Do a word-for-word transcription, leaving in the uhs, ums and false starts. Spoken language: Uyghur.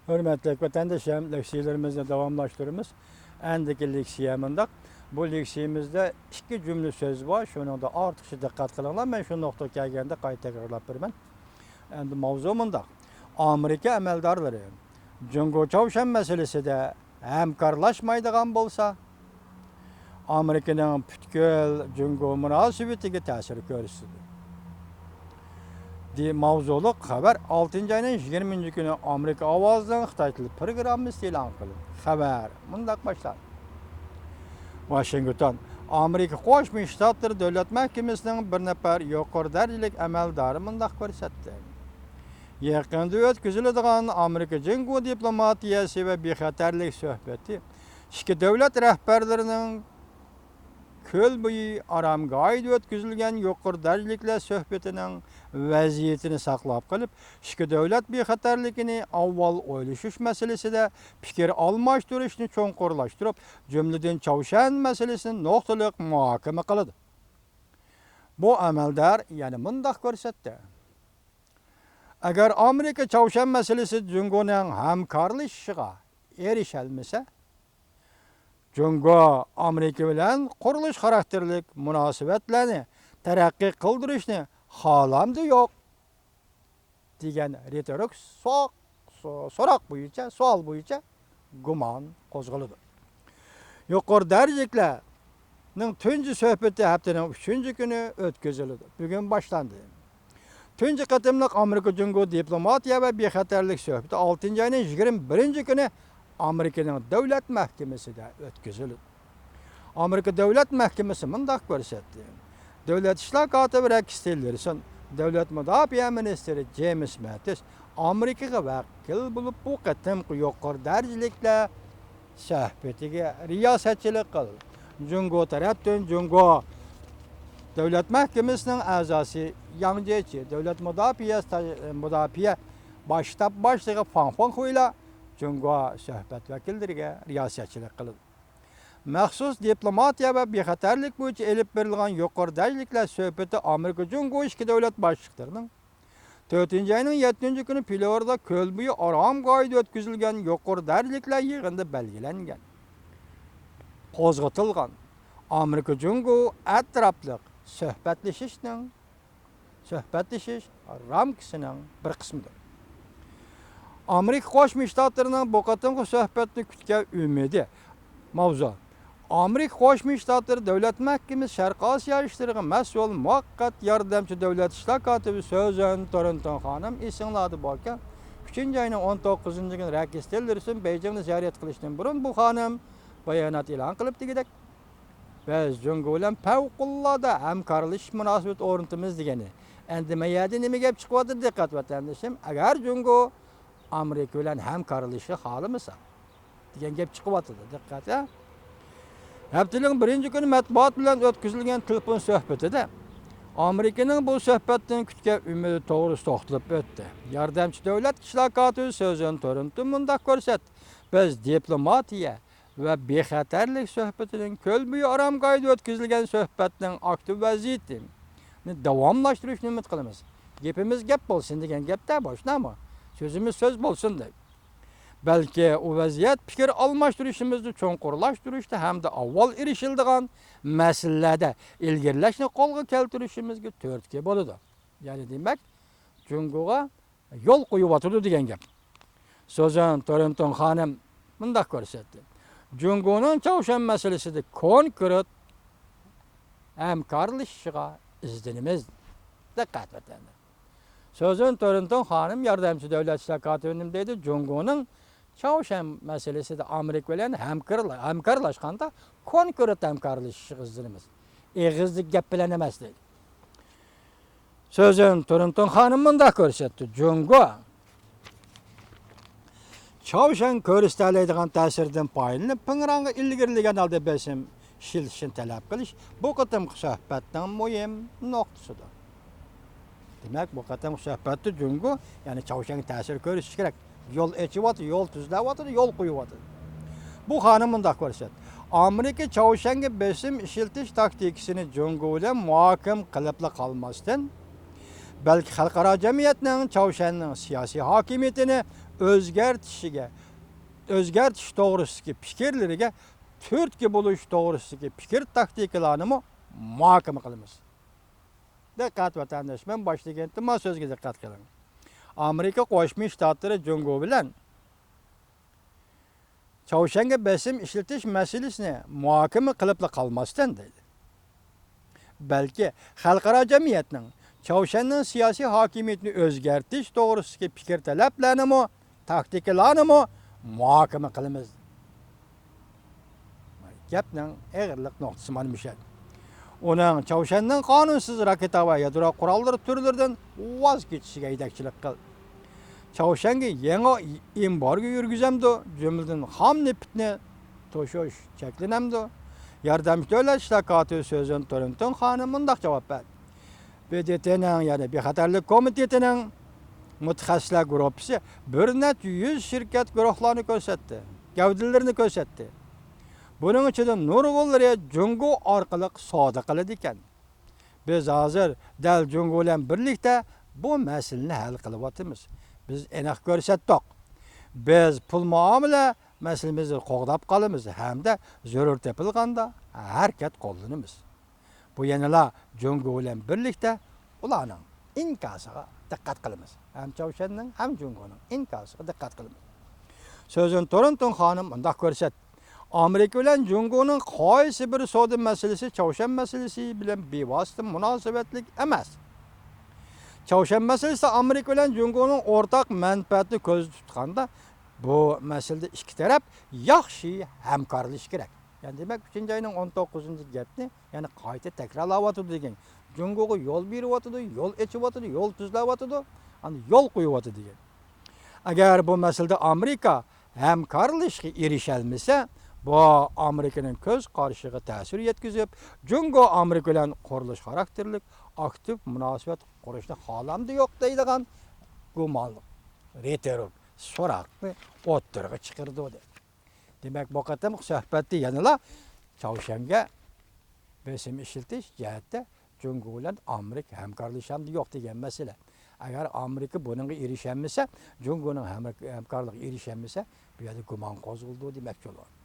ھۆرمەتلىك ۋەتەندىشىم، لېكسىيەلىرىمىزنى داۋاملاشتۇرىمىز. ئەندىكى لېكسىيە مۇنداق. بۇ لېكسىيەمىزدە ئىككى جۈملە سۆز بار، شۇنىڭدا ئارتۇقچە دىققەت قىلىڭلار. مەن شۇ نۇقتىغا كەلگەندە قايتا تەكرارلاپ بېرىمەن. ئەمدى ماۋزۇ مۇنداق. ئامېرىكا ئەمەلدارلىرى جۇڭگو چاۋشيەن مەسىلىسىدە ھەمكارلاشمايدىغان بولسا، ئامېرىكىنىڭ پۈتكۈل جۇڭگو مۇناسىۋىتىگە تەسىر كۆرسىتىدۇ. دى ماۋزۇلۇق خەۋەر ئالتىنچى ئاينىڭ يىگىرمىنچى كۈنى ئامېرىكا ئاۋازىنىڭ خىتاي تىلى پروگراممىسى ئېلان قىلدى. خەۋەر مۇنداق باشلاندى. ۋاشىنگتون، ئامېرىكا قوشما شتاتلىرى دۆلەت مەھكىمىسىنىڭ بىر نەپەر يۇقىرى دەرىجىلىك ئەمەلدارى مۇنداق كۆرسەتتى. يېقىندا ئۆتكۈزۈلىدىغان ئامېرىكا جۇڭگو دىپلوماتىيەسى ۋە بىخەتەرلىك سۆھبىتى ئىككى دۆلەت رەھبەرلىرىنىڭ كۆل بويى ئارامگاھىدا ئۆتكۈزۈلگەن يۇقىرى دەرىجىلىكلەر سۆھبىتىنىڭ ۋەزىيىتىنى ساقلاپ قېلىپ، ئىككى دۆلەت بىخەتەرلىكىنى ئاۋۋال ئويلىشىش مەسىلىسىدە پىكىر ئالماشتۇرۇشنى چوڭقۇرلاشتۇرۇپ، جۈملىدىن چاۋشيەن مەسىلىسىنى نۇقتىلىق مۇھاكىمە قىلىدۇ. بۇ ئەمەلدار يەنە مۇنداق كۆرسەتتى. ئەگەر ئامېرىكا چاۋشيەن مەسىلىسىدە جۇڭگونىڭ ھەمكارلىشىشىغا ئېرىشەلمىسە، جۇڭگو ئامېرىكا بىلەن قۇرۇلۇش خاراكتېرلىك مۇناسىۋەتلەرنى تەرەققىي قىلدۇرۇشنى خالامدۇ يوق دېگەن رېتورىك سو-، سو-، سوراق بويىچە، سوئال بويىچە گۇمان قوزغىلىدۇ. يۇقىرى دەرىجىلىكلەرنىڭ تۇنجى سۆھبىتى ھەپتىنىڭ ئۈچىنچى كۈنى ئۆتكۈزۈلىدۇ. بۈگۈن باشلاندى. تۇنجى قېتىملىق ئامېرىكا جۇڭگو دىپلوماتىيە ۋە بىخەتەرلىك سۆھبىتى ئالتىنچى ئاينىڭ يىگىرمە بىرىنچى كۈنى ئامېرىكىنىڭ دۆلەت مەھكىمىسىدە ئۆتكۈزۈلدى. ئامېرىكا دۆلەت مەھكىمىسى مۇنداق كۆرسەتتى. دۆلەت ئىشلار كاتىپى رېكس تىللېرسون، دۆلەت مۇداپىئە مىنىستىرى جېيمىس مەتىس ئامېرىكىغا ۋەكىل بولۇپ، بۇ قېتىمقى يۇقىرى دەرىجىلىكلەر سۆھبىتىگە رىياسەتچىلىك قىلدى. جۇڭگو تەرەپتىن جۇڭگو دۆلەت مەھكىمىسىنىڭ ئەزاسى ياڭ جيېچى، دۆلەت مۇداپىئە، مۇداپىئە باش شتاب باشلىقى فاڭ فېڭخۇيلار جۇڭگو سۆھبەت ۋەكىللىرىگە رىياسەتچىلىك قىلدى. مەخسۇس دىپلوماتىيە ۋە بىخەتەرلىك بويىچە ئېلىپ بېرىلغان يۇقىرى دەرىجىلىكلەر سۆھبىتى ئامېرىكا جۇڭگو ئىككى دۆلەت باشلىقلىرىنىڭ تۆتىنچى ئاينىڭ يەتتىنچى كۈنى فلورىدا كۆل بويى ئارامگاھىدا ئۆتكۈزۈلگەن يۇقىرى دەرىجىلىكلەر يىغىنىدا بەلگىلەنگەن، قوزغىتىلغان ئامېرىكا جۇڭگو ئەتراپلىق سۆھبەتلىشىشنىڭ، سۆھبەتلىشىش رامكىسىنىڭ بىر قىسمىدۇر. ئامېرىكا قوشما شتاتلىرىنىڭ بۇ قېتىمقى سۆھبەتنى كۈتكەن ئۈمىدى. ماۋزۇ. ئامېرىكا قوشما شتاتلىرى دۆلەت مەھكىمىسى شەرقىي ئاسىيا ئىشلىرىغا مەسئۇل مۇۋەققەت ياردەمچى دۆلەت ئىشلار كاتىپى سۈزەن تورنتون خانىم ئېسىڭلاردا باركەن، ئۈچىنچى ئاينىڭ ئون توققۇزىنچى كۈنى رېكس تىللېرسون بېيجىڭنى زىيارەت قىلىشتىن بۇرۇن بۇ خانىم بايانات ئېلان قىلىپ دېگۈدەك، بىز جۇڭگو بىلەن پەۋقۇلئاددە ھەمكارلىشىش مۇناسىۋىتى ئورنىتىمىز دېگەننى، ئەمدى مەيەردە نېمە گەپ چىقىۋاتىدۇ دىققەت ۋەتەندىشىم، ئەگەر جۇڭگو ئامېرىكا بىلەن ھەمكارلىشىشنى خالىمىسا دېگەن گەپ چىقىۋاتىدۇ. دىققەت، ھە؟ ھەپتىنىڭ بىرىنچى كۈنى مەتبۇئات بىلەن ئۆتكۈزۈلگەن تېلېفون سۆھبىتىدە ئامېرىكىنىڭ بۇ سۆھبەتتىن كۈتكەن ئۈمىدى توغرىسىدا توختىلىپ ئۆتتى. ياردەمچى دۆلەت ئىشلار كاتىپى سۈزەن تورنتون مۇنداق كۆرسەتتى، بىز دىپلوماتىيە ۋە بىخەتەرلىك سۆھبىتىنىڭ كۆل بويى ئارامگاھىدا ئۆتكۈزۈلگەن سۆھبەتنىڭ ئاكتىپ ۋەزىيىتىنى داۋاملاشتۇرۇشنى ئۈمىد قىلىمىز. گېپىمىز گەپ بولسۇن دېگەن گەپتە بۇ، شۇنداقمۇ؟ سۆزىمىز سۆز بولسۇن دەيدۇ. بەلكى ئۇ ۋەزىيەت پىكىر ئالماشتۇرۇشىمىزنى چوڭقۇرلاشتۇرۇشتا ھەمدە ئاۋۋال ئېرىشىلىدىغان مەسىلىلەردە ئىلگىرىلەشنى قولغا كەلتۈرۈشىمىزگە تۈرتكە بولىدۇ. يەنى دېمەك، جۇڭگوغا يول قويۇۋاتىدۇ دېگەن گەپ. سۈزەن تورنتون خانىم مۇنداق كۆرسەتتى، جۇڭگونىڭ چاۋشيەن مەسىلىسىدە كونكرېت ھەمكارلىشىشىغا ئىزدىنىمىز. دىققەت ئەتەندى. سۈزەن تورنتون خانىم ياردەمچى دۆلەت ئىشلار كاتىپى نېمە دەيدۇ؟ جۇڭگونىڭ چاۋشيەن مەسىلىسىدە ئامېرىكا بىلەن ھەمكارلا-، ھەمكارلاشقاندا كونكرېت ھەمكارلىشىشىغا ئىزدىنىمىز. ئېغىزلىق گەپ بىلەن ئەمەس دەيدۇ. سۈزەن تورنتون خانىم مۇنداق كۆرسەتتى، جۇڭگو چاۋشيەن كۆرسىتەلەيدىغان تەسىردىن پايدىلىنىپ، پىڭرانغا ئىلگىرىلىگەن ھالدا بېسىم ئىشلىتىشنى تەلەپ قىلىش بۇ قېتىمقى سۆھبەتنىڭ مۇھىم نۇقتىسىدۇر. دېمەك، بۇ قېتىمقى سۆھبەتتە جۇڭگو، يەنى چاۋشيەنگە تەسىر كۆرسىتىش كېرەك. يول ئېچىۋاتىدۇ، يول تۈزلەۋاتىدۇ، يول قويۇۋاتىدۇ. بۇ خانىم مۇنداق كۆرسەتتى، ئامېرىكا چاۋشيەنگە بېسىم ئىشلىتىش تاكتىكىسىنى جۇڭگو بىلەن مۇھاكىمە قىلىپلا قالماستىن، بەلكى خەلقئارا جەمئىيەتنىڭ چاۋشيەننىڭ سىياسىي ھاكىمىيىتىنى ئۆزگەرتىشىگە، ئۆزگەرتىش توغرىسىدىكى پىكىرلىرىگە تۈرتكە بولۇش توغرىسىدىكى پىكىر تاكتىكىلارنىمۇ مۇھاكىمە قىلىمىز. دىققەت ۋەتەنداش، مەن باشلىغانتىما سۆزگە دىققەت قىلىڭ. ئامېرىكا قوشما شتاتلىرى جۇڭگو بىلەن چاۋشيەنگە بېسىم ئىشلىتىش مەسىلىسىنى مۇھاكىمە قىلىپلا قالماستىن، دەيدۇ، بەلكى خەلقئارا جەمئىيەتنىڭ چاۋشيەننىڭ سىياسىي ھاكىمىيىتىنى ئۆزگەرتىش توغرىسىدىكى پىكىر تەلەپلەرنىمۇ، تاكتىكىلارنىمۇ مۇھاكىمە قىلىمىز. گەپنىڭ ئېغىرلىق نۇقتىسى مانا مۇشۇ. ئۇنىڭ چاۋشيەننىڭ قانۇنسىز راكېتا ۋە يادرو قوراللىرى تۈرلىرىدىن ۋاز كېچىشىگە يېتەكچىلىك قىل. چاۋشيەنگە يېڭى ئېمبارگو يۈرگۈزەمدۇ؟ جۈملىدىن خام نېفىتنى توشۇش چەكلىنەمدۇ؟ ياردەمچى دۆلەت شتاكاتى سۆزۈن تورنتون خانىم مۇنداق جاۋاب بەردى. ب د ت نىڭ، يەنى بىخەتەرلىك كومىتېتىنىڭ مۇتەخەسسىسلەر گۇرۇپپىسى بىر نەچچە يۈز شىركەت گۇرۇھلارنى كۆرسەتتى، گەۋدىلىرىنى كۆرسەتتى. بۇنىڭ ئىچىدە نۇرغۇنلىرى جۇڭگو ئارقىلىق سودا قىلىدىكەن. بىز ھازىر دەل جۇڭگو بىلەن بىرلىكتە بۇ مەسىلىنى ھەل قىلىۋاتىمىز. بىز ئېنىق كۆرسەتتۇق. بىز پۇل مۇئامىلە مەسىلىمىزنى قوغداپ قالىمىز ھەمدە زۆرۈر تېپىلغاندا ھەرىكەت قوللىنىمىز. بۇ يەنىلا جۇڭگو بىلەن بىرلىكتە ئۇلارنىڭ ئىنكاسىغا دىققەت قىلىمىز. ھەم چاۋشيەننىڭ، ھەم جۇڭگونىڭ ئىنكاسىغا دىققەت قىلىمىز. سۆزىنى تورنتون خانىم مۇنداق كۆرسەتتى. ئامېرىكا بىلەن جۇڭگونىڭ قايسى بىر سودا مەسىلىسى چاۋشيەن مەسىلىسى بىلەن بىۋاسىتە مۇناسىۋەتلىك ئەمەس. چاۋشيەن مەسىلىسى ئامېرىكا بىلەن جۇڭگونىڭ ئورتاق مەنپەئەتىنى كۆزدە تۇتقاندا، بۇ مەسىلىدە ئىككى تەرەپ ياخشى ھەمكارلىشىشى كېرەك. يەنى دېمەك، ئۈچىنچى ئاينىڭ ئون توققۇزىنچى گەپنى يەنە قايتا تەكرارلاۋاتىدۇ دېگەن. جۇڭگوغا يول بېرىۋاتىدۇ، يول ئېچىۋاتىدۇ، يول تۈزلەۋاتىدۇ، ئاندىن يول قويۇۋاتىدۇ دېگەن. ئەگەر بۇ مەسىلىدە ئامېرىكا ھەمكارلىشىشقا ئېرىشەلمىسە، بۇ ئامېرىكىنىڭ كۆز قارىشىغا تەسىر يەتكۈزۈپ، جۇڭگو ئامېرىكا بىلەن قۇرۇلۇش خاراكتېرلىك ئاكتىپ مۇناسىۋەت قۇرۇشنى خالامدۇ يوق دەيدىغان گۇمانلىق، رېتورىك سوراقنى ئوتتۇرىغا چىقىرىدۇ، دېدى. دېمەك، بۇ قېتىمقى سۆھبەتتە يەنىلا چاۋشيەنگە بېسىم ئىشلىتىش جەھەتتە جۇڭگو بىلەن ئامېرىكا ھەمكارلىشامدۇ يوق دېگەن مەسىلە. ئەگەر ئامېرىكا بۇنىڭغا ئېرىشەلمىسە، جۇڭگونىڭ ھەم-، ھەمكارلىقىغا ئېرىشەلمىسە، بۇ يەردە گۇمان قوزغىلىدۇ دېمەكچى بولغان.